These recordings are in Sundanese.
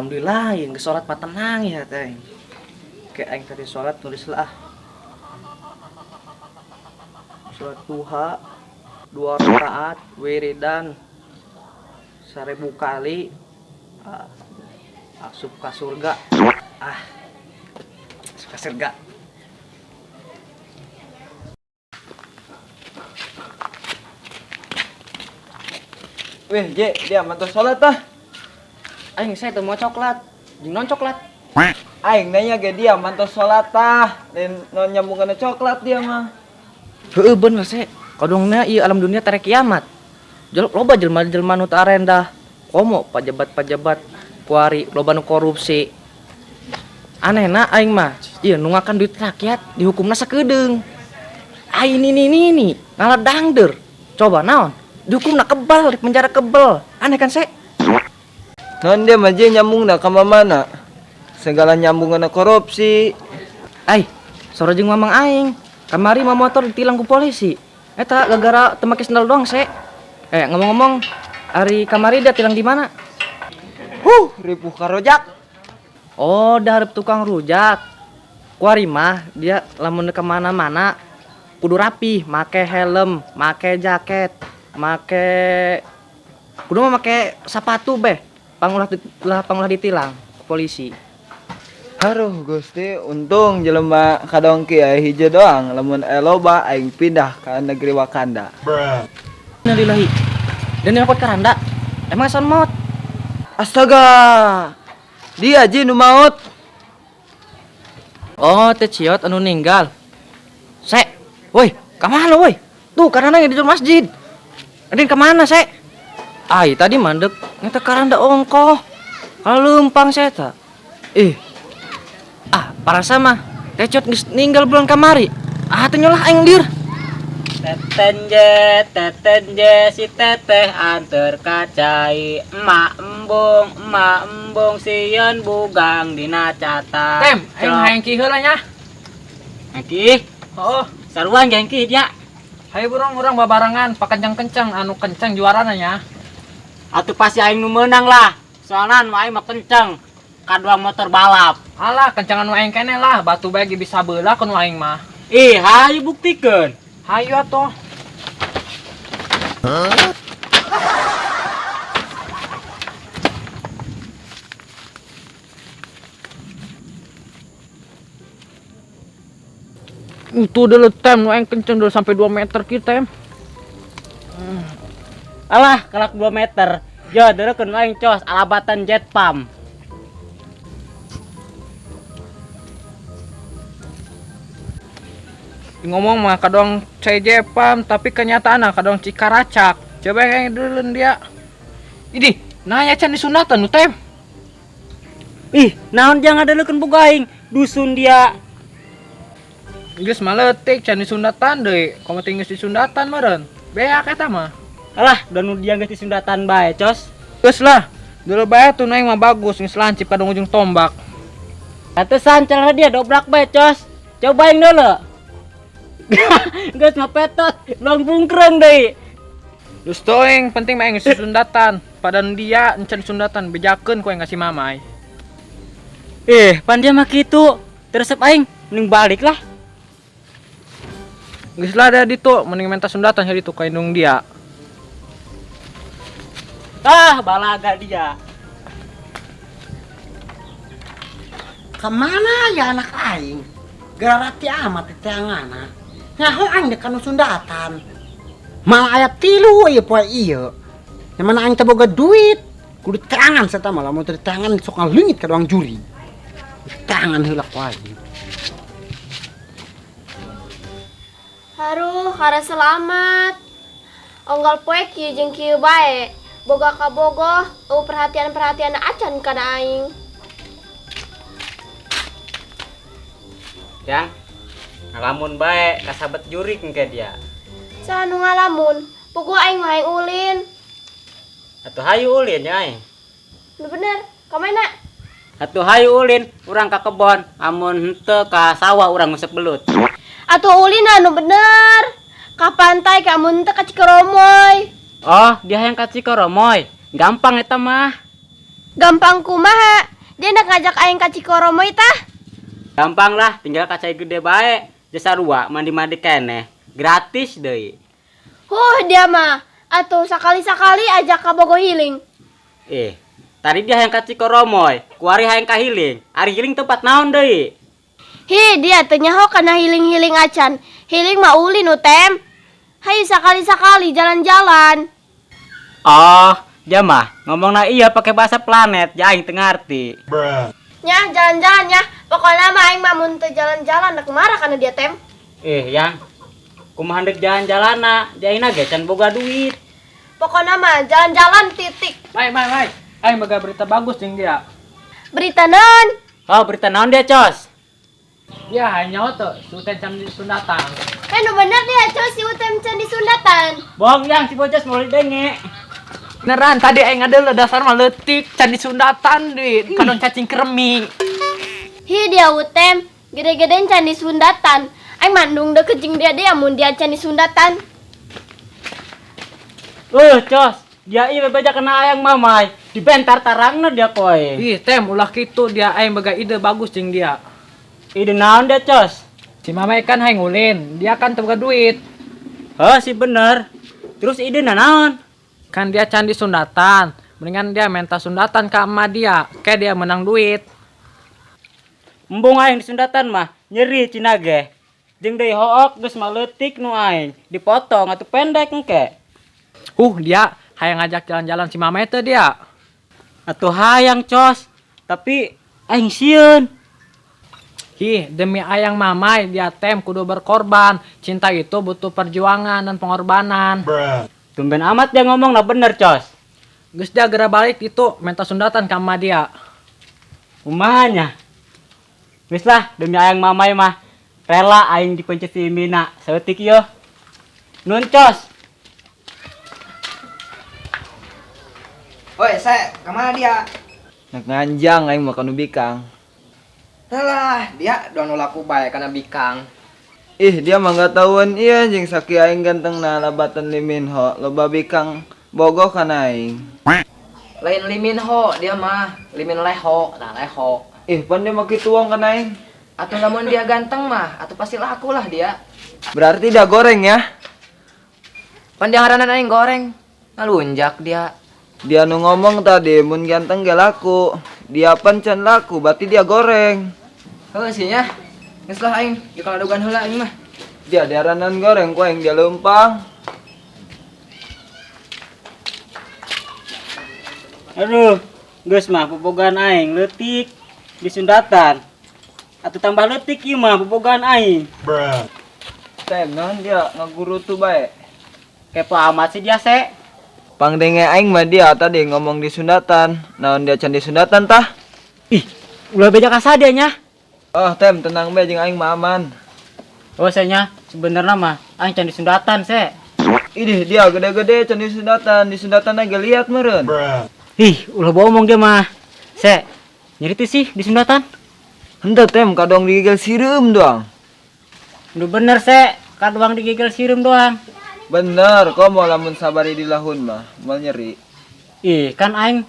Alhamdulillah yang geus salat mah tenang ya teh. Kayak aing tadi salat nulis lah. Salat duha 2 rakaat wiridan 1000 kali, asup ka surga. Asup ka surga. Weh, Je, dia mantu salat tah. Aing saya teu mau coklat. Jeung non coklat. Aing nanya ge dia mantu salat tah. Lain non nyambung kana coklat dia mah. Heueuh bener se. Kadungna ieu alam dunia tere kiamat. Loba jelema-jelema nu teu arendah. Komo pajabat-pajabat kuari loba nu korupsi. Anehna aing mah, ieu nu ngakan duit rakyat dihukumna sakedeung. Aing nini nini ngaladangdeur. Coba naon? Dihukumna kebal, di penjara kebel. Aneh kan se? Non dia mah je nyambungna ka mamana? Segala nyambungna korupsi. Ai, sora jeung mamang aing. Kamari mah motor ditilang ku polisi. Eta gara-gara teu make sendal doang se. Ngomong-ngomong, ari kamari dia tilang di mana? Huh, ripuh karojak. Oh, dah hareup tukang rujak. Kuari mah dia lamun ke mana-mana kudu rapi, make helm, make jaket, make kudu mah make sepatu beh. Pangulah pangulah ditilang ku polisi. Aduh Gusti, untung jelema kadongki aya hiji doang, lamun aya loba aing pindah ka negeri Wakanda. Bruh. Innalillahi. Dan nyokot karanda. Emang son maut? Astaga. Dia ji nu maut. Oh, teh ciot anu ninggal. Se, woi, ka mana woi? Tuh karena yang di masjid. Adin ka mana, Se? Ai, tadi mandek ngeta karanda ongkoh. Kalau lempang saya ta. Ih. Ah, parasa mah. Teh ciot geus ninggal bulan kamari. Ah, teu nyolah aing dir. Teten je, teten je, si teteh anter kacai. Emak embung, sieun bugang dina cata. Tem, aing hayang ki heula nya. Hengki? Heeh. Saruan ge hengki dia. Hayu burung urang babarengan, pakenceng-kenceng anu kenceng juarana nya. Atuh pasti aing nu meunang lah. Soalna nu aing mah kenceng. Kadua motor balap. Alah, kencengan nu aing keneh lah, batu bae ge bisa beula ku nu aing mah. Ih, hayu buktikeun. Hayu atuh. Huh? Itu dulu tem, nu aing kenceng dulu sampai 2 meter ki tem. Alah, kelak 2 meter. Yo, dulu nu aing cos alabatan jet pump. Ngomong mah kadang CJ pam, tapi kenyataan ah kadang cikaracak. Coba yang dulu dia. Idih, nanya can disunatan nu tem. Ih, naon jangan dulu boga aing, dusun dia. Geus maletik can disundatan deui, komo teh geus disundatan meureun. Beak eta mah. Alah, dan nu dia geus disundatan bae, cos. Geus lah, dulu bae tuh aing mah bagus, geus lancip kadang ujung tombak. Pantesan celana dia dobrak bae, cos. Cobain dulu. Geus mah petot, long bungkreng deui. Geus teuing, penting mah aing geus disundatan. Padan dia encan disundatan, bejakeun ku aing ka si mamai. Pan dia mah kitu. Teresep aing, mending balik lah. Geus lah ada ditu, mending minta sundatan jadi tuh ka indung dia. Ah, balaga dia. Kemana ya anak aing? Gerarati amat di teangana. Nyaho aing dek kanu sundatan. Malah aya 3 ieu poe ieu. Yang mana aing teh boga duit. Kudu teangan seta mah, lamun teu diteangan sok ngaleungit ka doang juri. Teangan heula ku aing. Haruh, kara selamat. Onggal poe kieu jeung kieu bae. Boga kabogoh, eueuh perhatian-perhatian acan kana aing. Jang, ngalamun bae kasabet jurik engke dia. Saha nu ngalamun? Puguh aing mah hayang ulin. Atuh hayu ulin nya aing. Nu bener, ka mana? Atuh hayu ulin, urang ka kebon, amun henteu ka sawah urang ngusep belut. Atuh ulin anu bener. Ka pantai ka amun teu ka Cikoromoy. Oh, dia hayang ka Cikoromoy. Gampang eta mah. Gampang kumaha? Dia nak ngajak aing ka Cikoromoy tah. Gampang lah, tinggal ka cai gede bae. Jasa rua mandi-mandi keneh. Gratis deui. Huh, dia mah. Atuh sakali-sakali ajak ka Bogo healing. Eh, tadi dia hayang ka Cikoromoy, kuari hayang ka healing. Ari healing tempat naon deui? Hi, dia teu nyaho kana healing-healing acan. Healing mah ulin Utem. Hayu sakali-sakali jalan-jalan. Oh, dia mah ngomongna iya pakai bahasa planet, ya aing teu ngarti. Nya, jalan-jalan ya. Pokoknya mah aing mah mun teu jalan-jalan rek marah kana dia, Tem. Eh, yang kumaha ndek jalan-jalanna, dia aing ge can boga duit. Pokoknya mah jalan-jalan titik. Mai, mai, mai. Aing boga berita bagus jeung dia. Berita naon? Oh, berita naon dia, Cos? Ya, nyawa tuh, Sultan can disundatan. Kan nu bener dia, Cos, si Utem can disundatan. Bohong yang si bocah mau denge. Beneran tadi aing ngadeuleu dasar mah leutik can disundatan deui, kadang cacing kremi. Hi dia Utem, gede-gede can disundatan. Aing mandung deket jeung dia dia mun dia can disundatan. Cos, dia iya bebeja kena ayang mamai. Dibentar tarangna dia koe. Ih, Tem, ulah kitu dia aing boga ide bagus jeung dia. Ide naon dia, Cos? Si Mamai kan hayang ulin, dia kan teu boga duit. Heh, sih bener. Terus ide naon? Kan dia can disundatan. Mendingan dia minta sundatan ke emak dia, kayak dia menang duit. Embung aing disundatan mah, nyeri cina ge. Jeung deui hook geus mah leutik nu aing, dipotong atuh pendek engke. Dia hayang ngajak jalan-jalan si Mamai teh dia. Atuh hayang, Cos. Tapi aing sieun. Hi, demi ayang Mamai dia Tem kudu berkorban. Cinta itu butuh perjuangan dan pengorbanan. Tumben amat dia ngomong nah bener, Cos. Geus dia geura balik itu minta sundatan ka emak dia. Kumanya? Geus lah, demi ayang mamai mah rela aing dipencet si Mina. Saeutik ieu. Nun, Cos. Oi, saya kemana dia? Nak nganjang aing mah kanu bikang. Alah, dia doang nolak ku bae kana bikang. Ih, dia mah nggak tahuan iya jeung saki aing ganteng na labatan Liminho, loba bikang bogoh kana aing. Lain Liminho, dia mah Limin Leho, nah Leho. Ih, pan dia mah kituang kana aing. Atau lamun dia ganteng mah, atau pasti laku lah dia. Berarti dia goreng ya? Pan dia ngaranan aing goreng. Ngalunjak dia. Dia nu ngomong tadi mun ganteng gak laku. Dia pan can laku, berarti dia goreng. Heuh sih nya. Geus lah aing, di kaladugan heula aing mah. Dia diaranan goreng ku aing dia leumpang. Aduh, geus mah bobogohan aing leutik disundatan. Atuh tambah leutik ieu mah bobogohan aing. Tem, naon dia ngaguru tuh bae. Kepo amat sih dia, Se. Pangdenge aing mah dia tadi ngomong di sundatan. Naon dia can di sundatan tah? Ih, ulah beja ka saha dia nya. Oh, Tem, tenang bae jeung aing mah aman. Oh, saya sebenarnya mah aing can disundatan, Se. Idih, dia gede-gede can disundatan, disundatan aja lihat meureun. Ih, ulah bohong dia mah. Se, nyeri teu sih disundatan? Henteu, Tem, kadang digigil sireum doang. Udah bener, Se, kadoang digigil sireum doang. Bener, kok mau lamun sabari di lahun mah, mal nyeri. Ih, kan aing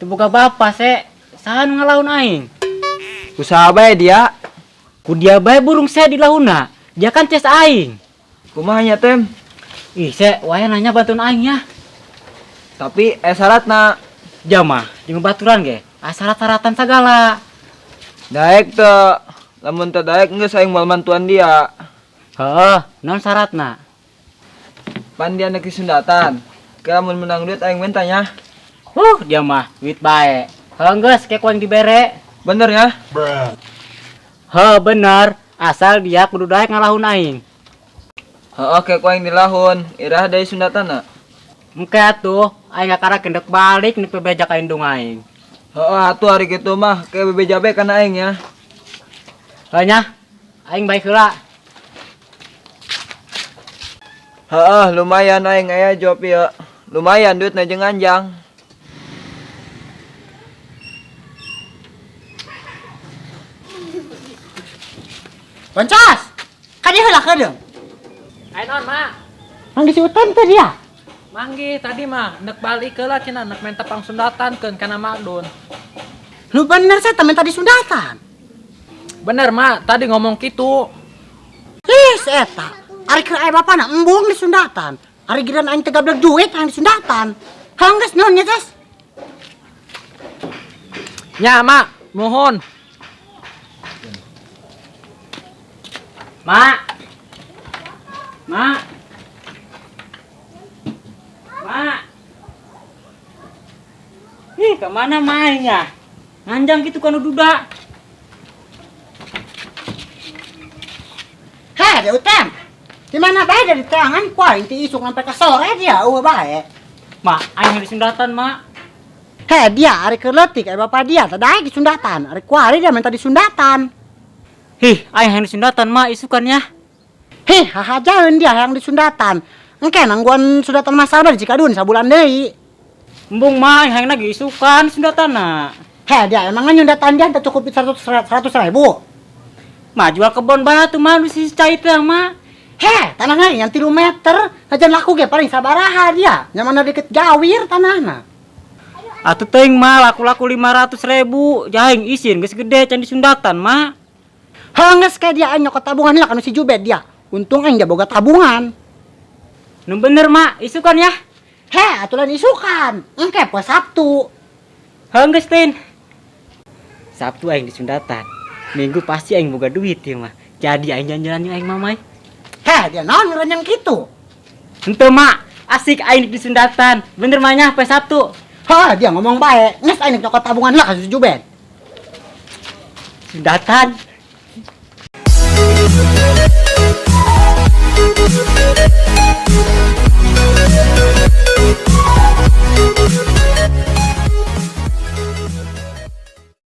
teu boga bapa, Se. Saha nu ngalaun aing? Usaha bae dia. Ku dia bae burung se di lahuna. Dia kan ces aing. Kumaha nya, Tem? Ih, Se, wae nanya bantuan aing ya. Tapi syaratna. Jamah, jeung baturan ge. Syarat-syaratan sagala. Daek teu. Lamun teu daek geus aing moal mantuan dia. Heeh, naon syaratna? Pan dia nek sundatan. Ke lamun menang duit aing minta nya. Dia mah duit bae. Heuh geus ke ku aing dibere. Bener ya? Heuh bener, asal dia kudu daek ngalahun aing. Heeh, ke ku aing dilahun. Iraha deui sundatanna? Engke atuh, aing kakara gendek balik nek bebeja ka indung aing. Heeh, atuh hari kitu mah ke bebeja bae kana aing ya. Heuh nya, aing baik heula. Heeh, lumayan aing aya job ieu. Lumayan duitna jeung nganjang. Boncos, ka dieu heula keudeung. Ayo non, Mak. Manggih si Utem teh dia. Manggih tadi mah nek balik heula cenah nek minta pangsundatan keun kana Makdun. Lu bener saya minta disundatan. Bener, Mak, tadi ngomong gitu. Ih, si eta. Ari keur aya bapana embung disundatan. Ari giliran aing teu gablek duit hayang disundatan. Hang geus nuhun nya, Cos. Nya, Mak, nuhun. Mak. Mak. Mak. Ih, kemana mainnya? Nganjang gitu kan duda. Heh, dia utem. Di mana bae dari tangan ku aing ti isuk sampai ke sore dia eueuh bae. Mak, aing disundatan, Mak. Heh, dia ari keur leutik aya bapa dia teh daek disundatan. Ari kuari dia minta disundatan. Hih, aing hayang disundatan, Mak, isukan ya. Hih, hahajaeun dia hayang disundatan. Engke nangguan sundatan masal di Cikadun sabulan deui. Embung, Mak, aing hayang lagi isukan sundatana. Heh, dia emangnya nyundatan dia teu cukup 100 ribu. Mak, jual kebon batu, Mak, lu sisi cai teh, Mak. Heh, tanahnya yang 3 meter, aja laku ge paling sabaraha dia. Nyaman deket gawir tanahna. Atuh teuing, Mak, laku-laku 500 ribu. Jaing isin geus gede can disundatan, Mak. Heuh, geus kayak dia aing nyokot tabungan lah kanu si Jubed dia. Untung aing dia boga tabungan. Nu bener, Mak, isukan ya. Heh, atuh lain isukan. Engke poe Sabtu. Heuh geus, Tin. Sabtu aing disundatan. Minggu pasti aing boga duit ya, mah. Jadi aing jalan-jalan jeung aing mamai. Heh, dia naon ngerenyang kitu? Henteu, Mak. Asik aing disundatan. Bener mah poe Sabtu. Hah, dia ngomong bae. Geus aing nyokot tabungan lah ka si Jubed. Sundatan.